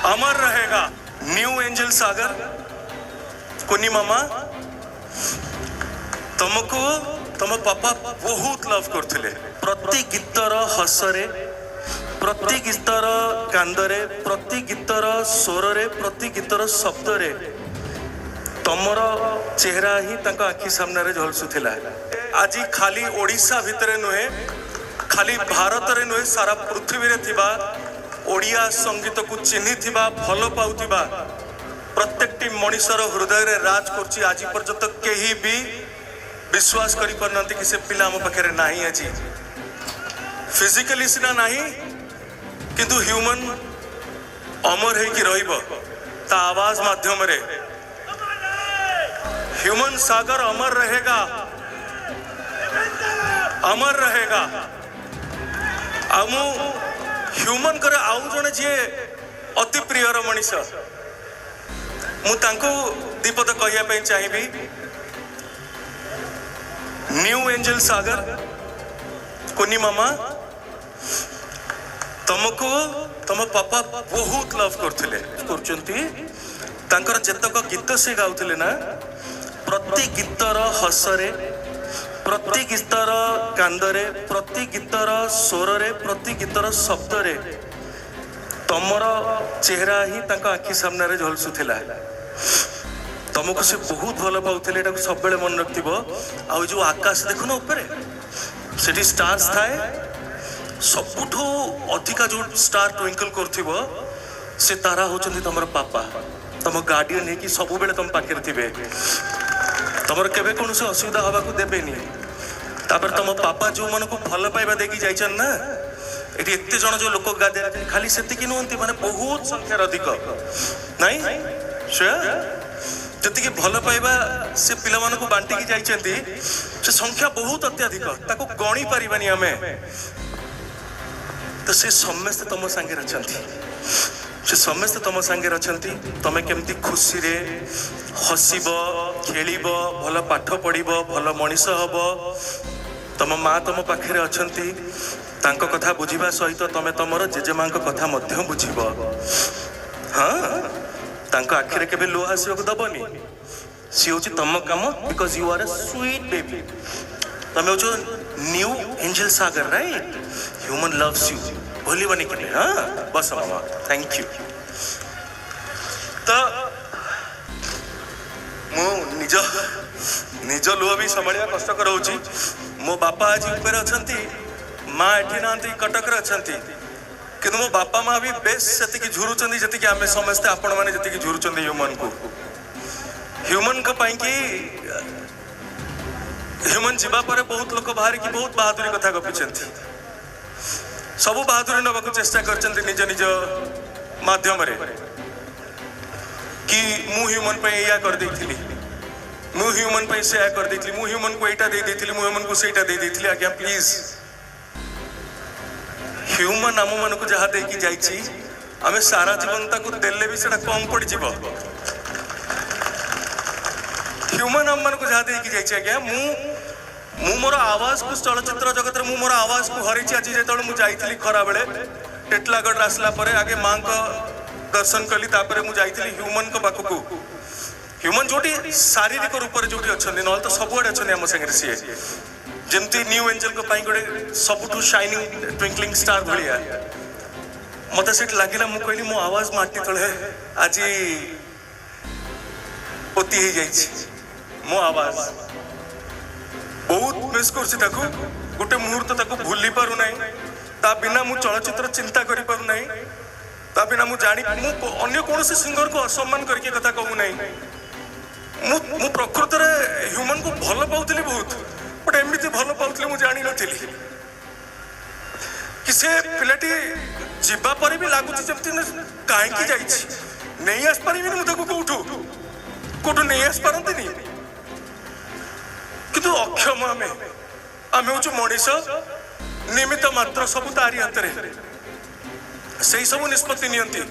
अमर रहेगा। New angel सागर कुनी मामा ତମକୁ ତମ ପାପା ବହୁତ ଲଭ୍ କରୁଥିଲେ। ପ୍ରତି ଗୀତର ହସରେ, ପ୍ରତି ଗୀତର କାନ୍ଦରେ, ପ୍ରତି ଗୀତର ସ୍ୱରରେ, ପ୍ରତି ଗୀତର ଶବ୍ଦରେ ତମର ଚେହେରା ହିଁ ତାଙ୍କ ଆଖି ସାମ୍ନାରେ ଝଲସୁଥିଲା। ଆଜି ଖାଲି ଓଡ଼ିଶା ଭିତରେ ନୁହେଁ, ଖାଲି ଭାରତରେ ନୁହେଁ, ସାରା ପୃଥିବୀରେ ଥିବା ଓଡ଼ିଆ ସଙ୍ଗୀତକୁ ଚିହ୍ନିଥିବା, ଭଲ ପାଉଥିବା ପ୍ରତ୍ୟେକଟି ମଣିଷର ହୃଦୟରେ ରାଜ କରୁଛି। ଆଜି ପର୍ଯ୍ୟନ୍ତ କେହି ବି ବିଶ୍ୱାସ କରିପାରୁନାହାନ୍ତି କି ସେ ପିଲା ଆମ ପାଖରେ ନାହିଁ। ଆଜି ଫିଜିକାଲି ସିନା ନାହିଁ, କିନ୍ତୁ ହ୍ୟୁମାନ ଅମର ହେଇକି ରହିବ ତା ଆୱାଜ ମାଧ୍ୟମରେ। ହ୍ୟୁମାନ ସାଗର ଅମର रहेगा, ଅମର रहेगा। ଆଉ ମୁଁ ହ୍ୟୁମାନଙ୍କର ଆଉ ଜଣେ ଯିଏ ଅତି ପ୍ରିୟର ମଣିଷ, ମୁଁ ତାଙ୍କୁ ଦିପଦ କହିବା ପାଇଁ ଚାହିଁବି। ନ୍ୟୁ ଏଞ୍ଜେଲ ସାଗର କୁନି ମାମା ତମକୁ ତମ ପାପା ବହୁତ ଲଭ୍ କରୁଥିଲେ, କରୁଛନ୍ତି। ତାଙ୍କର ଯେତକ ଗୀତ ସେ ଗାଉଥିଲେ ନା, ପ୍ରତି ଗୀତର ହସରେ, ପ୍ରତି ଗୀତର କାନ୍ଦରେ, ପ୍ରତି ଗୀତର ସ୍ୱରରେ, ପ୍ରତି ଗୀତର ଶବ୍ଦରେ ତମର ଚେହେରା ହିଁ ତାଙ୍କ ଆଖି ସାମ୍ନାରେ ଝଲସୁଥିଲା। ତମକୁ ସେ ବହୁତ ଭଲ ପାଉଥିଲେ, ଏଟାକୁ ସବୁବେଳେ ମନେ ରଖିଥିବ। ଆଉ ଏ ଯୋଉ ଆକାଶ ଦେଖୁନ ଉପରେ, ସେଠି ଷ୍ଟାର୍ସ ଥାଏ। ସବୁଠୁ ଅଧିକା ଯୋଉ ଷ୍ଟାର ଟ୍ୱିଙ୍କଲ କରୁଥିବ, ସେ ତାରା ହଉଛନ୍ତି ତମର ପାପା। ତମ ଗାର୍ଡିଆନ ହେଇକି ସବୁବେଳେ ତମ ପାଖରେ ଥିବେ, ତମର କେବେ କୌଣସି ଅସୁବିଧା ହବାକୁ ଦେବେନି। ତାପରେ ତମ ପାପା ଯୋଉମାନଙ୍କୁ ଭଲ ପାଇବା ଦେଇକି ଯାଇଛନ୍ତି ନା, ଏଠି ଏତେ ଜଣ ଯୋଉ ଲୋକ ଗାଧେ, ଖାଲି ସେତିକି ନୁହନ୍ତି, ମାନେ ବହୁତ ସଂଖ୍ୟାରେ ଅଧିକ ନାଇଁ ଶ୍ରେୟା, ଯେତିକି ଭଲ ପାଇବା ସେ ପିଲାମାନଙ୍କୁ ବାଣ୍ଟିକି ଯାଇଛନ୍ତି, ସେ ସଂଖ୍ୟା ବହୁତ ଅତ୍ୟଧିକ, ତାକୁ ଗଣି ପାରିବାନି ଆମେ। ତ ସେ ସମସ୍ତେ ତମ ସାଙ୍ଗରେ ଅଛନ୍ତି, ସେ ସମସ୍ତେ ତମ ସାଙ୍ଗରେ ଅଛନ୍ତି। ତମେ କେମିତି ଖୁସିରେ ହସିବ, ଖେଳିବ, ଭଲ ପାଠ ପଢିବ, ଭଲ ମଣିଷ ହବ, ତମ ମା ତମ ପାଖରେ ଅଛନ୍ତି। ତାଙ୍କ କଥା ବୁଝିବା ସହିତ ତମେ ତମର ଜେଜେମାଙ୍କ କଥା ମଧ୍ୟ ବୁଝିବ। ହଁ, ତାଙ୍କ ଆଖିରେ କେବେ ଲୁହ ଆସିବାକୁ ଦବନି। ସିଏ ହଉଛି ତମ କାମ, because you are a sweet baby. ତମେ ହଉଛ new angel Sagar, right? Human loves you, ଭୁଲିବନି କେବେ। ହଁ, ବସ ମାମା, thank you. ତ ମୁଁ ନିଜ ନିଜ ଲୁହ ବି ସମ୍ଭାଳିବା କଷ୍ଟକର ହଉଛି। ମୋ ବାପା ଆଜି ଉପରେ ଅଛନ୍ତି, ମା ଏଠି ନାହାନ୍ତି, କଟକରେ ଅଛନ୍ତି। କିନ୍ତୁ ମୋ ବାପା ମା ବି ବେଶ ସେତିକି ଝୁରୁଛନ୍ତି ଯେତିକି ଆମେ ସମସ୍ତେ, ଆପଣମାନେ ଯେତିକି ଝୁରୁଛନ୍ତି ହ୍ୟୁମାନକୁ। ହ୍ୟୁମାନଙ୍କ ପାଇଁକି ହ୍ୟୁମାନ ଯିବା ପରେ ବହୁତ ଲୋକ ବାହାରିକି ବହୁତ ବାହାଦୁରୀ କଥା ଗପିଛନ୍ତି, ସବୁ ବାହାଦୁରୀ ନେବାକୁ ଚେଷ୍ଟା କରିଛନ୍ତି ନିଜ ନିଜ ମାଧ୍ୟମରେ କି ମୁଁ ହ୍ୟୁମାନ ପାଇଁ ଏଇଆ କରିଦେଇଥିଲି, ମୁଁ ହ୍ୟୁମାନ ପାଇଁ ସେୟା କରିଦେଇଥିଲି, ମୁଁ ହ୍ୟୁମାନକୁ ଏଇଟା ଦେଇ ଦେଇଥିଲି, ମୁଁ ହ୍ୟୁମାନକୁ ସେଇଟା ଦେଇ ଦେଇଥିଲି। ଆଜ୍ଞା ପ୍ଲିଜ, ହ୍ୟୁମାନ ଆମମାନଙ୍କୁ ଯାହା ଦେଇକି ଯାଇଛି, ଆମେ ସାରା ଜୀବନ ତାକୁ ଦେଲେ ବି ସେଟା କମ ପଡ଼ିଯିବ। ହ୍ୟୁମାନ ଆମମାନଙ୍କୁ ଯାହା ଦେଇକି ଯାଇଛି ଆଜ୍ଞା, ମୁଁ ମୋର ଆୱାଜକୁ ଚଳଚ୍ଚିତ୍ର ଜଗତରେ ମୁଁ ମୋର ଆୱାଜକୁ ହରେଇଛି। ଆଜି ଯେତେବେଳେ ମୁଁ ଯାଇଥିଲି ଖରାବେଳେ ଟେଟଲାଗଡ଼ରେ ଆସିଲା ପରେ ଆଗେ ମାଙ୍କ ଦର୍ଶନ କଲି, ତାପରେ ମୁଁ ଯାଇଥିଲି ହ୍ୟୁମାନଙ୍କ ପାଖକୁ। ହ୍ୟୁମାନ ଯୋଉଠି ଶାରୀରିକ ରୂପରେ ଯୋଉଠି ଅଛନ୍ତି, ନହେଲେ ତ ସବୁଆଡ଼େ ଅଛନ୍ତି ଆମ ସାଙ୍ଗରେ। ସିଏ ଯେମିତି ନ୍ୟୁ ଏଞ୍ଜେଲଙ୍କ ପାଇଁ ଗୋଟେ ସବୁଠୁ ସାଇନିଂ ଟ୍ୱିଙ୍କଲିଂ ଷ୍ଟାର ଭଳିଆ ମତେ ସେଠି ଲାଗିଲା। ମୁଁ କହିଲି ମୋ ଆୱାଜ ମାଟି ତଳେ ଆଜି ପୋତି ହେଇଯାଇଛି। ମୋ ଆୱାଜ ବହୁତ ମିସ୍ କରୁଛି ତାକୁ, ଗୋଟେ ମୁହୂର୍ତ୍ତ ତାକୁ ଭୁଲି ପାରୁନାହିଁ। ତା ବିନା ମୁଁ ଚଳଚ୍ଚିତ୍ର ଚିନ୍ତା କରିପାରୁନାହିଁ। ତା ବିନା ମୁଁ ଜାଣି ମୁଁ ଅନ୍ୟ କୌଣସି ସିଙ୍ଗରକୁ ଅସମ୍ମାନ କରିକି କଥା କହୁନାହିଁ। ମୁଁ ପ୍ରକୃତରେ ହ୍ୟୁମାନକୁ ଭଲ ପାଉଥିଲି ବହୁତ, ବଟ୍ ଏମିତି ଭଲ ପାଉଥିଲି ମୁଁ ଜାଣିନଥିଲି କି ସେ ପିଲାଟି ଯିବା ପରେ ବି ଲାଗୁଛି ଯେମିତି କାହିଁକି ଯାଇଛି, ନେଇ ଆସିପାରିବିନି ମୁଁ ତାକୁ, କୋଉଠୁ କୋଉଠୁ ନେଇ ଆସିପାରନ୍ତିନି। କିନ୍ତୁ ଅକ୍ଷମ ଆମେ, ଆମେ ହଉଛୁ ମଣିଷ, ନିମିତ୍ତ ମାତ୍ର, ସବୁ ତାରି ହାତରେ। ସେଇ ସବୁ ନିଷ୍ପତ୍ତି ନିଅନ୍ତି।